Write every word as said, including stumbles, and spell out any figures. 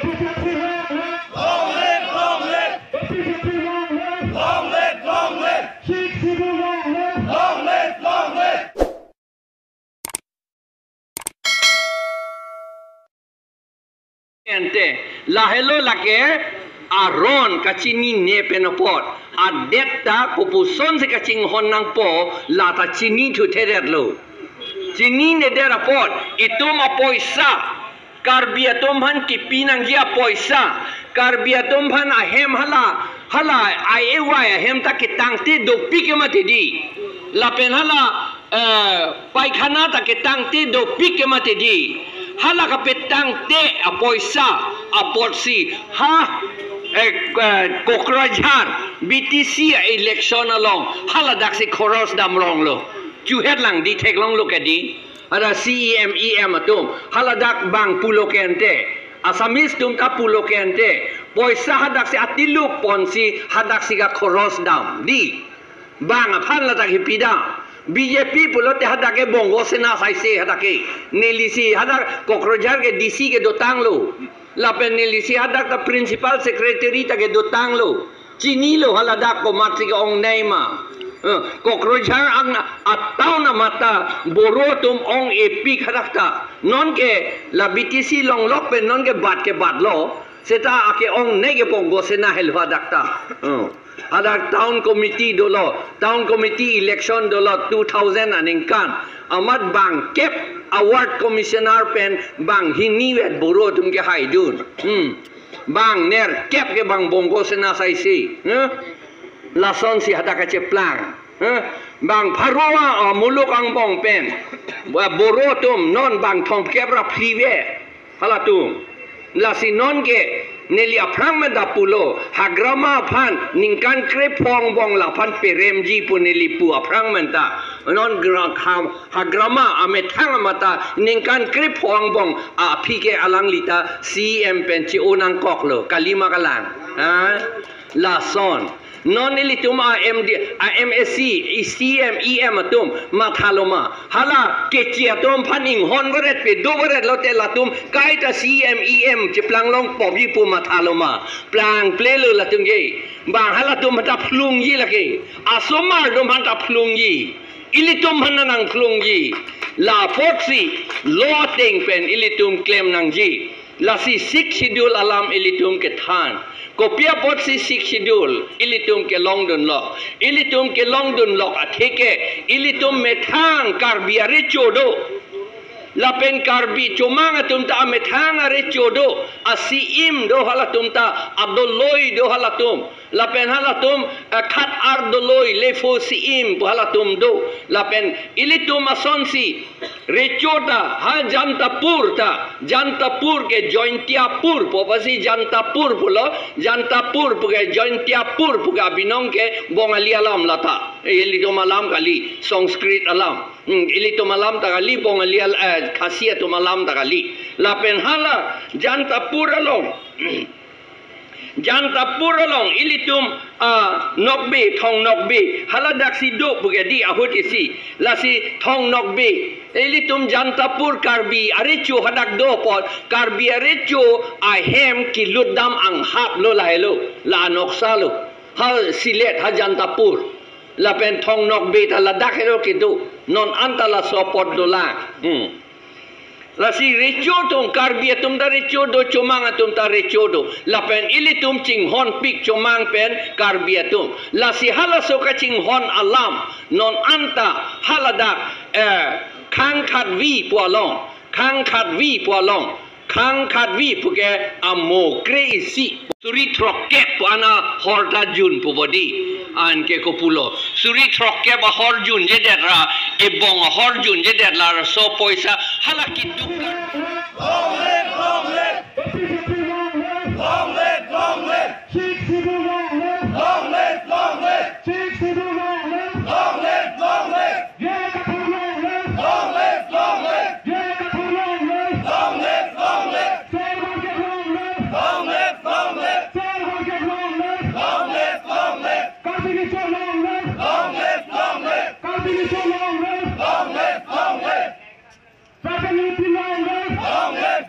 Long live, long live! Long live, long live! Long live, long live! Ante, lahelo lake aron kachinine pen apot. Adet ta kopusonsi kachinghon nangpo, la ta chinithu thedetlo. Chinine det apot, itum apoisa Karbi atum aphan kipi nangji apoisa, Karbi atum aphan ahem hala, hala I A Y ahem ta ketangte dopik ke mati di. Lapen hala, eh, paikhana ta ketangte dopik ke mati di. Hala kapetangte apoisa apotsi ha, eh, eh, Kokrajhar B T C election along hala daksi khoros damronglo. Chuhet lang di, theklonglo ke di. Ada C E M, E M atum, haladak bang pulo ke ante, Assamese atum ta pulo ke ante, poisa hadaksi atiluk ponsi hadaksi ka khoros dam di. Bang aphan ladak hipi dam. B J P pulote hadak ke Bongo Sena saise hadak ke. Nelisi hadak Kokrajhar ke D C ke dotanglo. Lapen nelisi hadak ta principal secretary ta ke dotanglo. Chinilo haladak komatsi ke-ongnei ma. Eh, Kokrajhar ang a-town amat ta Boro atum ong-epik hadak ta. Nonke la B T C longlok pen nonke bat ke batlo. Seta ake-ongnei ke Bongo Sena helo hadak ta. Eh, hadak town committee dolo. Town committee election dolo two thousand aningkan. Amat bang kep a-ward commissioner pen bang hini vet Boro atum kehaidun. Hmm. Bang nerkep ke bang Bongo Sena saisi. Eh? Lasonsi hadak kacheplang. Eh? Bang pharo a, ah, muluk angbong pen. Ba Boro atum non bang thomkep ra phli vet. Halatum. Lasi nonke neli aphrang men ta pulo. Hagrama aphan ningkan krephongbong laphan peremji pu neli pu aphrang men ta. Non gra-, ham, hagrama amethang amat ta ningkan krephongbong aphi ke alangli ta C E M pen che-o nangkoklo, kalima kalang. Ha? Lason. Non ilitum a M D, a M A C, C E M, E M atum mathalo ma. Hala kechi atum aphan inghon varet pe do varet lote latum kaita C E M, E M cheplang long pobi pu mathalo ma. Plangplelo latum ke. Bang halatum aphan ta phlungji lake. Asomar atum aphan ta phlungji. Ilitum aphan nangphlungji. La apotsi law ateng pen ilitum klem nangji. Lasi Sixth Schedule alam ilitum kethan. Kopi apotsi Sixth Schedule ilitum kelongdunlo. Ilitum kelongdunlo atheke ilitum methang Karbi arecho do. Lapen Karbi chomang atum ta amethang arecho do. A-C E M do halatum ta, adoloi do halatum. Lapen halatum, eh, khat ar doloi, lepho C E M pu halatum do. Lapen ilitum asonsi recho ta, ha Jantapur ta, Jantapur ke Jaintiapur pu apotsi Jantapur pulo, Jantapur pu ke Jaintiapur pu ke abinong ke Bongali alam lata. Eh, ilitum alam kali, Sanskrit alam. Hmm, ilitum alam ta kali, Bongali al-, eh, Khasi atum alam ta kali. Lapen hala Jantapur along. Jantapur along ilitum, ah, Nokbe, Thong Nokbe, haladaksi do pu ke di ahut isi. Lasi Thong Nokbe, ilitum Jantapur Karbi arecho hadak do apot, Karbi arecho ahem kelutdam anghaplo lahelo, la noksa lo. Ha Sylhet, ha Jantapur. Lapen Thong Nokbe ta ladak helo kedo. Non anta laso apot dolang. Hmm. Lasi recho atum, Karbi atum ta recho do, chomang atum ta recho do. Lapen ilitum chinghonpik chomang pen Karbi atum. Lasi halaso kachinghon alam non anta haladak, eh, Khang Khatvi pu along, Khang Khatvi pu along, Khang Khatvi pu ke amo kre-isi. Suri throkkep pu an ahor ta jun pu bodi. Anke kopulo. Suri throkkep ahor junjedet ra, ebong ahor junjedet ra, laso poisa hala keduk. Long live, long live! Long live, long live! Long live, long live! Long live, long live! Long live, long live! Long live, long live! Long live, long live! Long live, long live! Long live, long live! Long live, long live! Long live, long live! Karbi Recho long live! Long live, long live! Karbi Recho long live! Long live, long live! Tribal unity long live! Long live,